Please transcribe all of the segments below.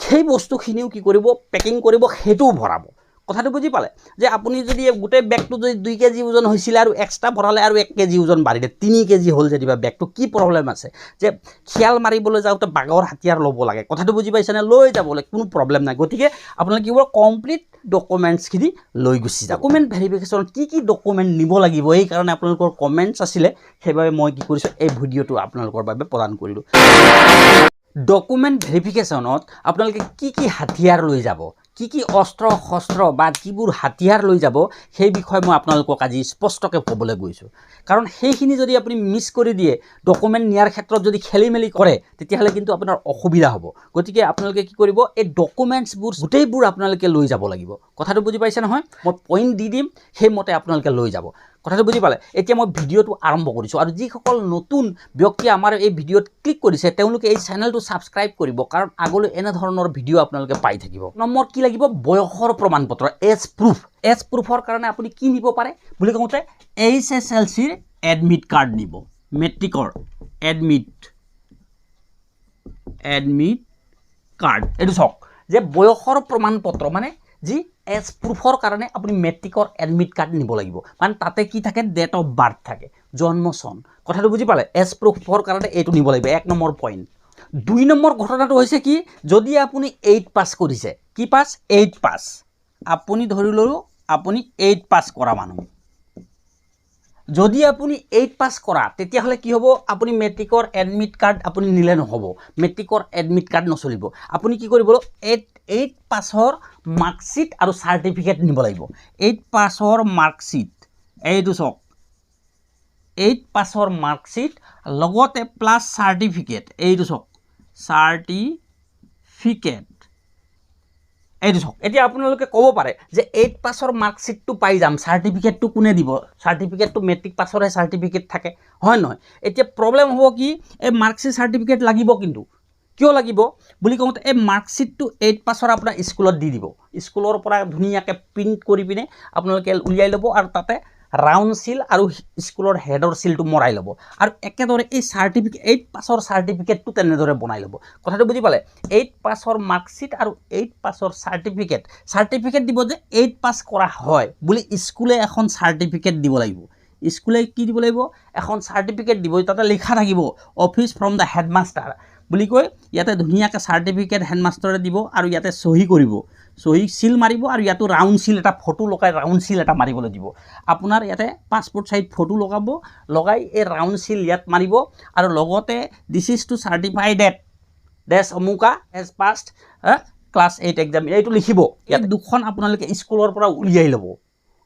সেই বস্তুখিনিও কি কৰিব, পেকিং কৰিব, সেইটোও ভৰাব। কথাটো বুজি পালে যে আপুনি যদি গোটেই বেগটো যদি 2 কেজি ওজন হৈছিলে আৰু এক্সট্ৰা ভৰালে আৰু 1 কেজি ওজন বাঢ়িলে 3 কেজি হ'ল যেনিবা বেগটো, কি প্ৰব্লেম আছে? যে শিয়াল মাৰিবলৈ যাওঁতে বাঘৰ হাতিয়াৰ ল'ব লাগে। কথাটো বুজি পাইছেনে? লৈ যাবলৈ কোনো প্ৰব্লেম নাই। গতিকে আপোনালোকে কি কৰিব, কমপ্লিট ডকুমেণ্টছখিনি লৈ গুচি যাব। ডকুমেণ্ট ভেৰিফিকেশ্যন কি কি ডকুমেণ্ট নিব লাগিব, এই কাৰণে আপোনালোকৰ কমেণ্টছ আছিলে, সেইবাবে মই কি কৰিছোঁ, এই ভিডিঅ'টো আপোনালোকৰ বাবে প্ৰদান কৰিলোঁ। ডকুমেণ্ট ভেৰিফিকেশ্যনত আপোনালোকে কি কি হাতিয়াৰ লৈ যাব, কি কি অস্ত্ৰ শস্ত্ৰ বা যিবোৰ হাতিয়াৰ লৈ যাব, সেই বিষয়ে মই আপোনালোকক আজি স্পষ্টকৈ ক'বলৈ গৈছোঁ। কাৰণ সেইখিনি যদি আপুনি মিছ কৰি দিয়ে, ডকুমেণ্ট নিয়াৰ ক্ষেত্ৰত যদি খেলি মেলি কৰে, তেতিয়াহ'লে কিন্তু আপোনাৰ অসুবিধা হ'ব। গতিকে আপোনালোকে কি কৰিব, এই ডকুমেণ্টছবোৰ গোটেইবোৰ আপোনালোকে লৈ যাব লাগিব। কথাটো বুজি পাইছে নহয়? মই পইণ্ট দি দিম, সেইমতে আপোনালোকে লৈ যাব। কথাটো বুজি পালে? এতিয়া মই ভিডিঅ'টো আৰম্ভ কৰিছোঁ। আৰু যিসকল নতুন ব্যক্তিয়ে আমাৰ এই ভিডিঅ'ত ক্লিক কৰিছে, তেওঁলোকে এই চেনেলটো ছাবস্ক্ৰাইব কৰিব, কাৰণ আগলৈ এনেধৰণৰ ভিডিঅ' আপোনালোকে পাই থাকিব। নম্বৰ কি লাগিব? বয়সৰ প্ৰমাণ পত্ৰ, এজ প্ৰুফ। এজ প্ৰুফৰ কাৰণে আপুনি কি নিব পাৰে বুলি কওঁতে HSLCৰ এডমিট কাৰ্ড নিব, মেট্ৰিকৰ এডমিট কাৰ্ড। এইটো চাওক যে বয়সৰ প্ৰমাণ পত্ৰ মানে যি এজ প্ৰুফৰ কাৰণে আপুনি মেট্ৰিকৰ এডমিট কাৰ্ড নিব লাগিব। মানে তাতে কি থাকে? ডেট অফ বাৰ্থ থাকে, জন্ম চন। কথাটো বুজি পালে? এজ প্ৰুফৰ কাৰণে এইটো নিব লাগিব, 1 নম্বৰ পইণ্ট। 2 নম্বৰ ঘটনাটো হৈছে কি, যদি আপুনি 8 পাছ কৰিছে, কি পাছ? 8 পাছ। আপুনি ধৰি ল'লোঁ আপুনি 8 পাছ কৰা মানুহ। যদি আপুনি 8 পাছ কৰা, তেতিয়াহ'লে কি হ'ব? আপুনি মেট্ৰিকৰ এডমিট কাৰ্ড আপুনি নিলে নহ'ব, মেট্ৰিকৰ এডমিট কাৰ্ড নচলিব। আপুনি কি কৰিব, 8 পাছৰ মাৰ্কশ্বিট আৰু চাৰ্টিফিকেট নিব লাগিব। 8 পাছৰ মাৰ্কশ্বিট, এইটো চাওক, 8 পাছৰ মাৰ্কশ্বিট লগতে প্লাছ চাৰ্টিফিকেট, এইটো চাওক চাৰ্টিফিকেট, এইটো চাওক। এতিয়া আপোনালোকে ক'ব পাৰে যে 8 পাছৰ মাৰ্কশ্বিটটো পাই যাম, চাৰ্টিফিকেটটো কোনে দিব? চাৰ্টিফিকেটটো মেট্ৰিক পাছৰহে চাৰ্টিফিকেট থাকে, হয় নহয়? এতিয়া প্ৰব্লেম হ'ব কি, এই মাৰ্কশ্বিট চাৰ্টিফিকেট লাগিব, কিন্তু কিয় লাগিব বুলি কওঁতে এই মাৰ্কশ্বিটটো 8 পাছৰ আপোনাৰ স্কুলত দি দিব। স্কুলৰ পৰা ধুনীয়াকৈ প্ৰিণ্ট কৰি পিনে আপোনালোকে উলিয়াই ল'ব আৰু তাতে ৰাউণ্ড চিল আৰু স্কুলৰ হেডৰ চিলটো মৰাই ল'ব। আৰু একেদৰে এই চাৰ্টিফিকেট, 8 পাছৰ চাৰ্টিফিকেটটো তেনেদৰে বনাই ল'ব। কথাটো বুজি পালে? 8 পাছৰ মাৰ্কশ্বিট আৰু 8 পাছৰ চাৰ্টিফিকেট, চাৰ্টিফিকেট দিব যে 8 পাছ কৰা হয় বুলি স্কুলে এখন চাৰ্টিফিকেট দিব লাগিব। স্কুলে কি দিব লাগিব? এখন চাৰ্টিফিকেট দিব, তাতে লিখা থাকিব অফিচ ফ্ৰম the headmaster বুলি কৈ ইয়াতে ধুনীয়াকৈ চাৰ্টিফিকেট হেডমাষ্টাৰে দিব আৰু ইয়াতে চহী কৰিব, চহী চিল মাৰিব আৰু ইয়াতো ৰাউণ্ড চিল এটা ফটো লগাই ৰাউণ্ড চিল এটা মাৰিবলৈ দিব। আপোনাৰ ইয়াতে পাছপৰ্ট চাইজ ফটো লগাব, লগাই এই ৰাউণ্ড চিল ইয়াত মাৰিব আৰু লগতে "This is to certify that dash অমুকা has passed class 8 exam", এইটো লিখিব। ইয়াত দুখন আপোনালোকে স্কুলৰ পৰা উলিয়াই ল'ব।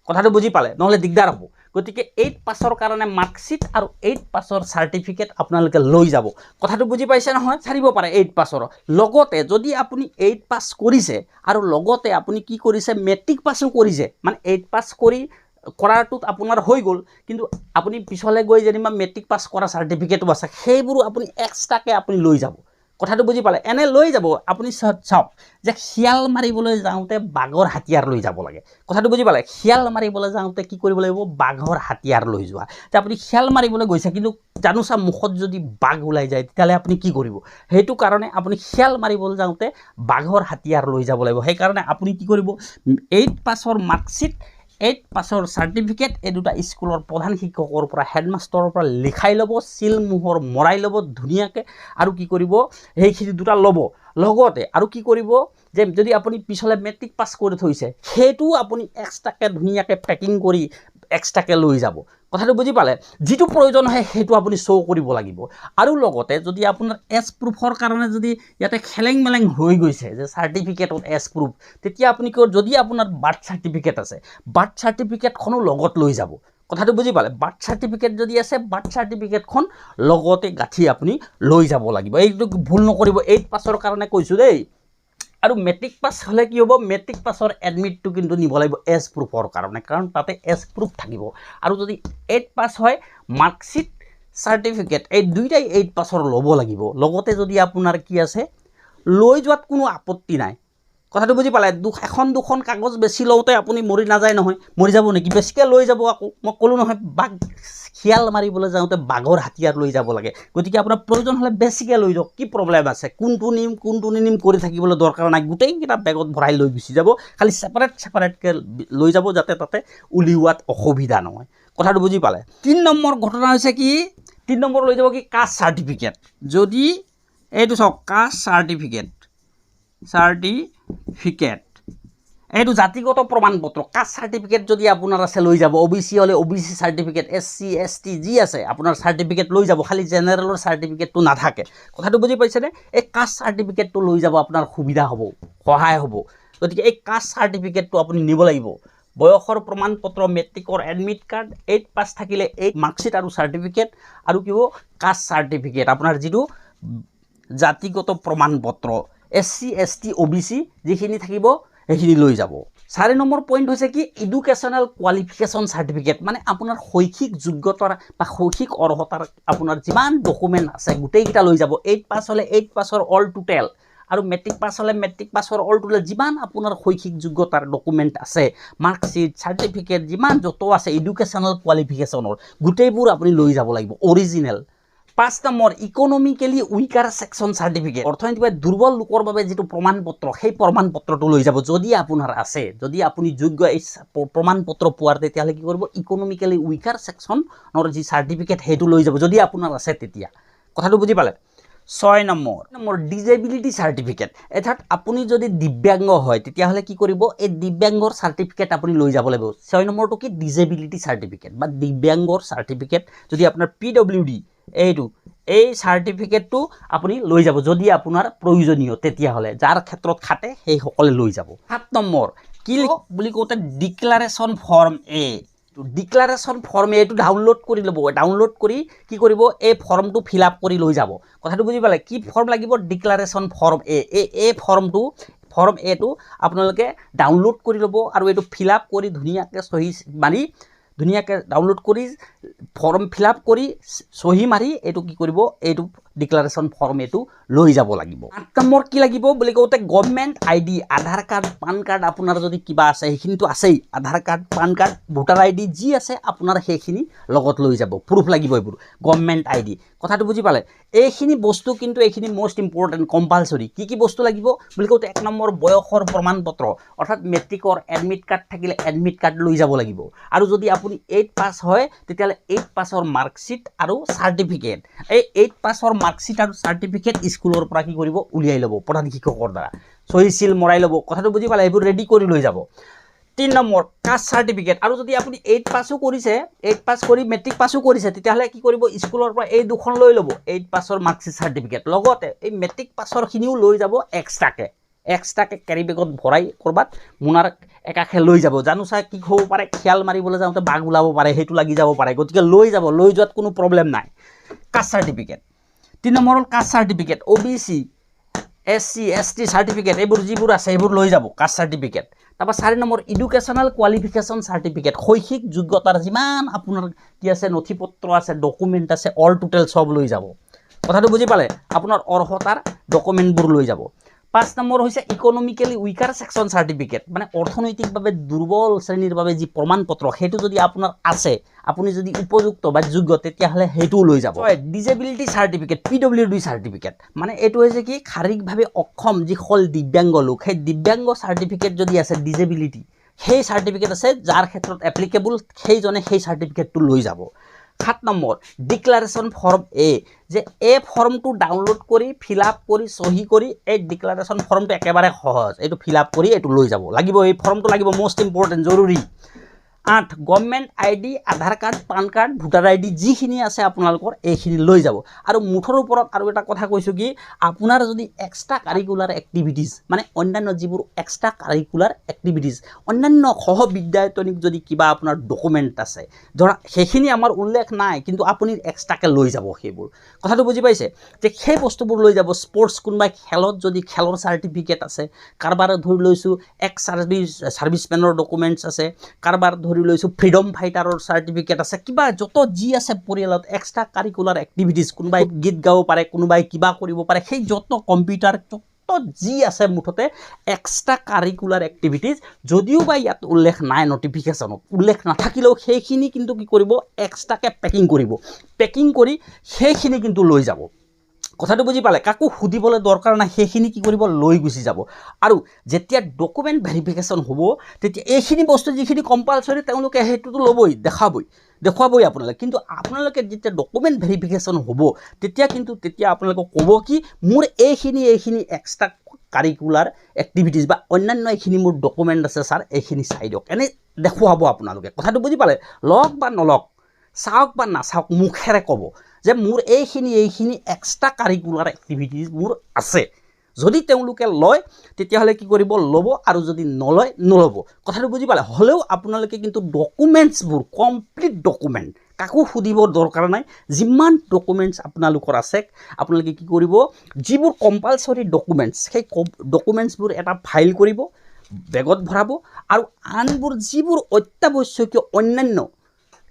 কথাটো বুজি পালে? নহ'লে দিগদাৰ হ'ব। গতিকে 8 পাছৰ কাৰণে মাৰ্কশ্বিট আৰু 8 পাছৰ চাৰ্টিফিকেট আপোনালোকে লৈ যাব। কথাটো বুজি পাইছে নহয়? চাৰিব পাৰে 8 পাছৰ। লগতে যদি আপুনি 8 পাছ কৰিছে আৰু লগতে আপুনি কি কৰিছে, মেট্ৰিক পাছো কৰিছে, মানে 8 পাছ কৰি কৰাটোত আপোনাৰ হৈ গ'ল, কিন্তু আপুনি পিছলৈ গৈ যেনিবা মেট্ৰিক পাছ কৰা চাৰ্টিফিকেটো আছে, সেইবোৰো আপুনি এক্সট্ৰাকৈ আপুনি লৈ যাব। কথাটো বুজি পালে? এনে লৈ যাব। আপুনি চাওক যে শিয়াল মাৰিবলৈ যাওঁতে বাঘৰ হাতিয়াৰ লৈ যাব লাগে। কথাটো বুজি পালে? শিয়াল মাৰিবলৈ যাওঁতে কি কৰিব লাগিব? বাঘৰ হাতিয়াৰ লৈ যোৱা। যে আপুনি শিয়াল মাৰিবলৈ গৈছে, কিন্তু জানোচা মুখত যদি বাঘ ওলাই যায়, তেতিয়াহ'লে আপুনি কি কৰিব? সেইটো কাৰণে আপুনি শিয়াল মাৰিবলৈ যাওঁতে বাঘৰ হাতিয়াৰ লৈ যাব লাগিব। সেইকাৰণে আপুনি কি কৰিব, 8 পাছৰ মাৰ্কশ্বিট, 8 পাছৰ চাৰ্টিফিকেট, এই দুটা স্কুলৰ প্ৰধান শিক্ষকৰ পৰা, হেডমাষ্টাৰৰ পৰা লিখাই ল'ব, চিল মোহৰ মৰাই ল'ব ধুনীয়াকৈ। আৰু কি কৰিব, সেইখিনি দুটা ল'ব। লগতে আৰু কি কৰিব যে যদি আপুনি পিছলৈ মেট্ৰিক পাছ কৰি থৈছে, সেইটোও আপুনি এক্সট্ৰাকৈ ধুনীয়াকৈ পেকিং কৰি এক্সট্ৰাকৈ লৈ যাব। কথাটো বুজি পালে? যিটো প্ৰয়োজন হয় সেইটো আপুনি শ্ব' কৰিব লাগিব। আৰু লগতে যদি আপোনাৰ এজ প্ৰুফৰ কাৰণে যদি ইয়াতে খেলেং মেলেং হৈ গৈছে যে চাৰ্টিফিকেটত এজ প্ৰুফ, তেতিয়া আপুনি কি, যদি আপোনাৰ বাৰ্থ চাৰ্টিফিকেট আছে, বাৰ্থ চাৰ্টিফিকেটখনো লগত লৈ যাব। কথাটো বুজি পালে? বাৰ্থ চাৰ্টিফিকেট যদি আছে, বাৰ্থ চাৰ্টিফিকেটখন লগতে গাঁঠি আপুনি লৈ যাব লাগিব। এইটো ভুল নকৰিব, 8 পাছৰ কাৰণে কৈছোঁ দেই। আৰু মেট্ৰিক পাছ হ'লে কি হ'ব? মেট্ৰিক পাছৰ এডমিটটো কিন্তু নিব লাগিব এজ প্ৰুফৰ কাৰণে, কাৰণ তাতে এজ প্ৰুফ থাকিব। আৰু যদি 8 পাছ হয়, মাৰ্কশ্বিট, চাৰ্টিফিকেট, এই দুইটাই 8 পাছৰ ল'ব লাগিব। লগতে যদি আপোনাৰ কি আছে, লৈ যোৱাত কোনো আপত্তি নাই। কথাটো বুজি পালে? এখন দুখন কাগজ বেছি লওঁতে আপুনি মৰি নাযায় নহয়। মৰি যাব নেকি? বেছিকৈ লৈ যাব আকৌ। মই ক'লোঁ নহয়, বাঘ শিয়াল মাৰিবলৈ যাওঁতে বাঘৰ হাতিয়াৰ লৈ যাব লাগে। গতিকে আপোনাৰ প্ৰয়োজন হ'লে বেছিকৈ লৈ যাওক, কি প্ৰব্লেম আছে? কোনটো নিম কোনটো নিনিম কৰি থাকিবলৈ দৰকাৰ নাই। গোটেইকেইটা বেগত ভৰাই লৈ গুচি যাব, খালি ছেপাৰেট ছেপাৰেটকৈ লৈ যাব, যাতে তাতে উলিওৱাত অসুবিধা নহয়। কথাটো বুজি পালে? 3 নম্বৰ ঘটনা হৈছে কি, 3 নম্বৰ লৈ যাব কি, কাষ্ট চাৰ্টিফিকেট। যদি এইটো চাওক, কাষ্ট চাৰ্টিফিকেট, চাৰ্টিফিকেট এইটো জাতিগত প্ৰমাণপত্ৰ। কাষ্ট চাৰ্টিফিকেট যদি আপোনাৰ আছে, লৈ যাব। অ' বি চি হ'লে O' B C certificate, S C, S T যি আছে আপোনাৰ চাৰ্টিফিকেট লৈ যাব। খালি জেনেৰেলৰ চাৰ্টিফিকেটটো নাথাকে। কথাটো বুজি পাইছেনে? এই কাষ্ট চাৰ্টিফিকেটটো লৈ যাব, আপোনাৰ সুবিধা হ'ব, সহায় হ'ব। গতিকে এই কাষ্ট চাৰ্টিফিকেটটো আপুনি নিব লাগিব। বয়সৰ প্ৰমাণপত্ৰ, মেট্ৰিকৰ এডমিট কাৰ্ড, এইট পাছ থাকিলে এইট মাৰ্কশ্বিট আৰু চাৰ্টিফিকেট, আৰু কি হ'ব, কাষ্ট চাৰ্টিফিকেট, আপোনাৰ যিটো জাতিগত প্ৰমাণপত্ৰ, এছ চি, এছ টি, অ' বি চি যিখিনি থাকিব সেইখিনি লৈ যাব। 4 নম্বৰ পইণ্ট হৈছে কি, এডুকেশ্যনেল কোৱালিফিকেশ্যন চাৰ্টিফিকেট, মানে আপোনাৰ শৈক্ষিক যোগ্যতাৰ বা শৈক্ষিক অৰ্হতাৰ আপোনাৰ যিমান ডকুমেণ্ট আছে গোটেইকেইটা লৈ যাব। এইট পাছ হ'লে এইট পাছৰ অল টোটেল আৰু মেট্ৰিক পাছ হ'লে মেট্ৰিক পাছৰ অল টোটেল, যিমান আপোনাৰ শৈক্ষিক যোগ্যতাৰ ডকুমেণ্ট আছে, মাৰ্কশ্বিট, চাৰ্টিফিকেট, যিমান য'ত আছে এডুকেশ্যনেল কোৱালিফিকেশ্যনৰ, গোটেইবোৰ আপুনি লৈ যাব লাগিব original. 5 number, economically weaker section certificate, অৰ্থনৈতিকভাৱে দুৰ্বল লোকৰ বাবে যিটো প্ৰমাণপত্ৰ, সেই প্ৰমাণপত্ৰটো লৈ যাব যদি আপোনাৰ আছে। যদি আপুনি যোগ্য এই প্ৰমাণপত্ৰ পোৱাৰ, তেতিয়াহ'লে কি কৰিব, ইকনমিকেলি উইকাৰ ছেকশ্যনৰ যি চাৰ্টিফিকেট সেইটো লৈ যাব যদি আপোনাৰ আছে তেতিয়া। কথাটো বুজি পালে? 6 নম্বৰ ডিজেবিলিটি চাৰ্টিফিকেট, অৰ্থাৎ আপুনি যদি দিব্যাংগ হয়, তেতিয়াহ'লে কি কৰিব, এই দিব্যাংগৰ চাৰ্টিফিকেট আপুনি লৈ যাব লাগিব। 6 নম্বৰটো কি, ডিজেবিলিটি চাৰ্টিফিকেট বা দিব্যাংগৰ চাৰ্টিফিকেট, যদি আপোনাৰ পিডব্লিউ ডি, এইটো এই চাৰ্টিফিকেটটো আপুনি লৈ যাব যদি আপোনাৰ প্ৰয়োজনীয়, তেতিয়াহ'লে যাৰ ক্ষেত্ৰত খাটে সেইসকলে লৈ যাব। 7 নম্বৰ কি বুলি কওঁতে, ডিক্লাৰেশ্যন ফৰ্ম এ। ডিক্লাৰেশ্যন ফৰ্ম এইটো ডাউনলোড কৰি ল'ব। ডাউনলোড কৰি কি কৰিব, এই ফৰ্মটো ফিল আপ কৰি লৈ যাব। কথাটো বুজি পালে? কি ফৰ্ম লাগিব? ডিক্লাৰেশ্যন ফৰ্ম এ। এই ফৰ্মটো, ফৰ্ম এটো আপোনালোকে ডাউনলোড কৰি ল'ব আৰু এইটো ফিল আপ কৰি ধুনীয়াকৈ চহী মাৰি, ধুনীয়াকৈ ডাউনলোড কৰি, ফৰ্ম ফিল আপ কৰি, চহী মাৰি এইটো কি কৰিব, এইটো ডিক্লাৰেশ্যন ফৰ্ম এইটো লৈ যাব লাগিব। 8 নম্বৰ কি লাগিব বুলি কওঁতে, গভমেণ্ট আই ডি, আধাৰ কাৰ্ড, পান কাৰ্ড, আপোনাৰ যদি কিবা আছে সেইখিনিতো আছেই। আধাৰ কাৰ্ড, পান কাৰ্ড, ভোটাৰ আই ডি যি আছে আপোনাৰ সেইখিনি লগত লৈ যাব। প্ৰুফ লাগিব এইবোৰ, গভমেণ্ট আই ডি। কথাটো বুজি পালে? এইখিনি বস্তু কিন্তু এইখিনি মষ্ট ইম্পৰ্টেণ্ট, কম্পালচৰি। কি কি বস্তু লাগিব বুলি কওঁতে, 1 নম্বৰ বয়সৰ প্ৰমাণপত্ৰ, অৰ্থাৎ মেট্ৰিকৰ এডমিট কাৰ্ড থাকিলে এডমিট কাৰ্ড লৈ যাব লাগিব। আৰু যদি আপুনি এইট পাছ হয়, তেতিয়াহ'লে এইট পাছৰ মাৰ্কশ্বিট আৰু চাৰ্টিফিকেট। এই এইট পাছৰ মাৰ্কশ্বিট আৰু চাৰ্টিফিকেট স্কুলৰ পৰা কি কৰিব, উলিয়াই ল'ব, প্ৰধান শিক্ষকৰ দ্বাৰা চহী চিল মৰাই ল'ব। কথাটো বুজি পালে? এইবোৰ ৰেডি কৰি লৈ যাব। 3 নম্বৰ কাষ্ট চাৰ্টিফিকেট। আৰু যদি আপুনি এইট পাছো কৰিছে, এইট পাছ কৰি মেট্ৰিক পাছো কৰিছে, তেতিয়াহ'লে কি কৰিব, স্কুলৰ পৰা এই দুখন লৈ ল'ব, এইট পাছৰ মাৰ্কশ্বিট, চাৰ্টিফিকেট, লগতে এই মেট্ৰিক পাছৰখিনিও লৈ যাব। এক্সট্ৰাকৈ এক্সট্ৰাকৈ কেৰি বেগত ভৰাই ক'ৰবাত মোনাৰ একাষে লৈ যাব। জানো চাই কি হ'ব পাৰে, শিয়াল মাৰিবলৈ যাওঁতে বাঘ ওলাব পাৰে, সেইটো লাগি যাব পাৰে। গতিকে লৈ যাব, লৈ যোৱাত কোনো প্ৰব্লেম নাই। কাষ্ট চাৰ্টিফিকেট 3 নম্বৰ হ'ল caste certificate, O' B C, S C, S T certificate, এইবোৰ যিবোৰ আছে সেইবোৰ লৈ যাব, কাষ্ট চাৰ্টিফিকেট। তাৰপৰা 4 নম্বৰ এডুকেশ্যনেল কোৱালিফিকেশ্যন চাৰ্টিফিকেট, শৈক্ষিক যোগ্যতাৰ যিমান আপোনাৰ কি আছে, নথি পত্ৰ আছে, ডকুমেণ্ট আছে, অল টোটেল চব লৈ যাব। কথাটো বুজি পালে? আপোনাৰ অৰ্হতাৰ ডকুমেণ্টবোৰ লৈ যাব। 5 নম্বৰ হৈছে ইকনমিকেলি উইকাৰ ছেকশ্যন চাৰ্টিফিকেট, মানে অৰ্থনৈতিকভাৱে দুৰ্বল শ্ৰেণীৰ বাবে যি প্ৰমাণপত্ৰ, সেইটো যদি আপোনাৰ আছে, আপুনি যদি উপযুক্ত বা যোগ্য, তেতিয়াহ'লে সেইটোও লৈ যাব। Disability certificate, PWD certificate, মানে এইটো হৈছে কি, শাৰীৰিকভাৱে অক্ষম যিসকল দিব্যাংগ লোক, সেই দিব্যাংগ চাৰ্টিফিকেট যদি আছে, ডিজেবিলিটি সেই চাৰ্টিফিকেট আছে, যাৰ ক্ষেত্ৰত এপ্লিকেবল সেইজনে সেই চাৰ্টিফিকেটটো লৈ যাব। 7 নম্বৰ ডিক্লাৰেশ্যন ফৰ্ম এ, যে এই ফৰ্মটো ডাউনলোড কৰি, ফিল আপ কৰি, চহী কৰি, এই ডিক্লাৰেশ্যন ফৰ্মটো একেবাৰে সহজ, এইটো ফিল আপ কৰি এইটো লৈ যাব লাগিব। এই ফৰ্মটো লাগিব, মষ্ট ইম্পৰ্টেণ্ট, জৰুৰী। 8, গভমেণ্ট আই ডি, আধাৰ কাৰ্ড, পান কাৰ্ড, ভোটাৰ আই ডি যিখিনি আছে আপোনালোকৰ এইখিনি লৈ যাব। আৰু মুঠৰ ওপৰত আৰু এটা কথা কৈছোঁ কি, আপোনাৰ যদি এক্সট্ৰা কাৰিকুলাৰ এক্টিভিটিছ, মানে অন্যান্য যিবোৰ এক্সট্ৰা কাৰিকুলাৰ এক্টিভিটিছ, অন্যান্য সহ বিদ্যায়তনিক যদি কিবা আপোনাৰ ডকুমেণ্ট আছে, ধৰা সেইখিনি আমাৰ উল্লেখ নাই, কিন্তু আপুনি এক্সট্ৰাকৈ লৈ যাব সেইবোৰ। কথাটো বুজি পাইছে যে সেই বস্তুবোৰ লৈ যাব। স্পৰ্টছ, কোনোবাই খেলত যদি খেলৰ চাৰ্টিফিকেট আছে, কাৰোবাৰ ধৰি লৈছোঁ এক্স ছাৰ্ভিচমেনৰ ডকুমেণ্টছ আছে, কাৰোবাৰ ধৰি লৈছোঁ ফ্ৰীডম ফাইটাৰৰ চাৰ্টিফিকেট আছে, কিবা য'ত যি আছে পৰিয়ালত এক্সট্ৰা কাৰিকুলাৰ এক্টিভিটিছ, কোনোবাই গীত গাব পাৰে, কোনোবাই কিবা কৰিব পাৰে, সেই য'ত কম্পিউটাৰ য'ত যি আছে মুঠতে এক্সট্ৰা কাৰিকুলাৰ এক্টিভিটিজ, যদিও বা ইয়াত উল্লেখ নাই, নটিফিকেশ্যনত উল্লেখ নাথাকিলেও সেইখিনি কিন্তু কি কৰিব? এক্সট্ৰাকৈ পেকিং কৰিব। পেকিং কৰি সেইখিনি কিন্তু লৈ যাব। কথাটো বুজি পালে? কাকো সুধিবলৈ দৰকাৰ নাই। সেইখিনি কি কৰিব? লৈ গুচি যাব। আৰু যেতিয়া ডকুমেণ্ট ভেৰিফিকেশ্যন হ'ব, তেতিয়া এইখিনি বস্তু যিখিনি কম্পালচৰি, তেওঁলোকে সেইটোতো ল'বই, দেখাবই, দেখুৱাবই আপোনালোকে। কিন্তু আপোনালোকে যেতিয়া ডকুমেণ্ট ভেৰিফিকেশ্যন হ'ব, তেতিয়া কিন্তু তেতিয়া আপোনালোকক ক'ব কি মোৰ এইখিনি এইখিনি এক্সট্ৰা কাৰিকুলাৰ এক্টিভিটিজ বা অন্যান্য এইখিনি মোৰ ডকুমেণ্ট আছে ছাৰ, এইখিনি চাই দিয়ক। এনেই দেখুৱাব আপোনালোকে। কথাটো বুজি পালে? লওক বা নলওক, চাওক বা নাচাওক, মুখেৰে ক'ব যে মোৰ এইখিনি এইখিনি এক্সট্ৰা কাৰিকুলাৰ এক্টিভিটিজ মোৰ আছে। যদি তেওঁলোকে লয়, তেতিয়াহ'লে কি কৰিব? ল'ব। আৰু যদি নলয়, নল'ব। কথাটো বুজি পালে? হ'লেও আপোনালোকে কিন্তু ডকুমেণ্টছবোৰ, কমপ্লিট ডকুমেণ্ট, কাকো সুধিব দৰকাৰ নাই, যিমান ডকুমেণ্টছ আপোনালোকৰ আছে, আপোনালোকে কি কৰিব? যিবোৰ কম্পালচৰি ডকুমেণ্টছ, সেই ডকুমেণ্টছবোৰ এটা ফাইল কৰিব, বেগত ভৰাব। আৰু আনবোৰ যিবোৰ অত্যাৱশ্যকীয় অন্যান্য,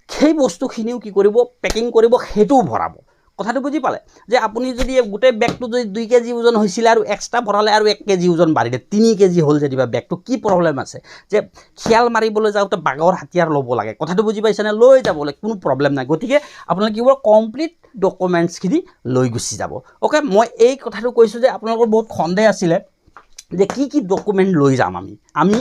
সেই বস্তুখিনিও কি কৰিব? পেকিং কৰিব, সেইটোও ভৰাব। কথাটো বুজি পালে? যে আপুনি যদি গোটেই বেগটো যদি 2 কেজি ওজন হৈছিলে আৰু এক্সট্ৰা ভৰালে আৰু 1 কেজি ওজন বাঢ়িলে, 3 কেজি হ'ল যেনিবা বেগটো, কি প্ৰব্লেম আছে? যে শিয়াল মাৰিবলৈ যাওঁতে বাঘৰ হাতিয়াৰ ল'ব লাগে। কথাটো বুজি পাইছেনে? লৈ যাবলৈ কোনো প্ৰব্লেম নাই। গতিকে আপোনালোকে কি কৰিব? কমপ্লিট ডকুমেণ্টছখিনি লৈ গুচি যাব। অ'কে, মই এই কথাটো কৈছোঁ যে আপোনালোকৰ বহুত সন্দেহ আছিলে যে কি কি ডকুমেণ্ট লৈ যাম আমি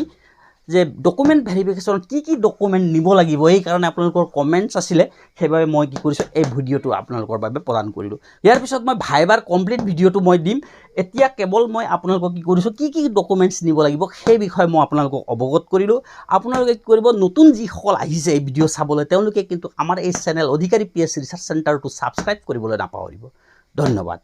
যে ডকুমেণ্ট ভেৰিফিকেশ্যনত কি কি ডকুমেণ্ট নিব লাগিব। এইকাৰণে আপোনালোকৰ কমেণ্টছ আছিলে, সেইবাবে মই কি কৰিছোঁ, এই ভিডিঅ'টো আপোনালোকৰ বাবে প্ৰদান কৰিলোঁ। ইয়াৰ পিছত মই ভাইবাৰ কমপ্লিট ভিডিঅ'টো মই দিম। এতিয়া কেৱল মই আপোনালোকক কি কৰিছোঁ, কি কি ডকুমেণ্টছ নিব লাগিব সেই বিষয়ে মই আপোনালোকক অৱগত কৰিলোঁ। আপোনালোকে কি কৰিব? নতুন যিসকল আহিছে এই ভিডিঅ' চাবলৈ, তেওঁলোকে কিন্তু আমাৰ এই চেনেল অধিকাৰী পি এছ ৰিচাৰ্চ চেণ্টাৰটো ছাবস্ক্ৰাইব কৰিবলৈ নাপাহৰিব। ধন্যবাদ।